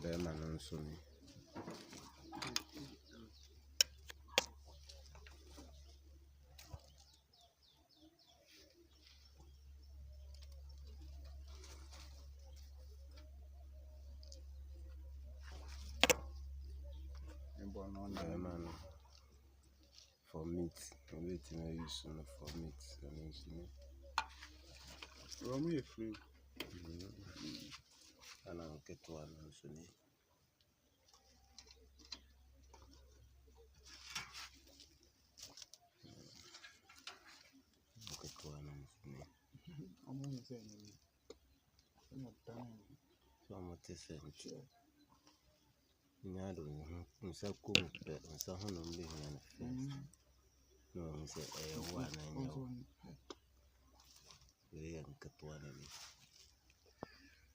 Bɛrima no nso ni. Bɛrima no for meat, wobɛtumi a use no for meat, ɛno nso ni. Wɔn yɛ free. Ɛna nketewa no nso ni. Nketewa no nso ni. Wɔn hu sɛ ɛnyɛ mi. Ɛna dan. Sɛ ɔmo te sɛ nti. Nya de wo ho nsa kɔ mu pɛ, nsa ho na ɔmo bɛhia no first. Na wahu sɛ ɛyɛ wo anaa ɛnyɛ wo. Wei yɛ nketewa no bi.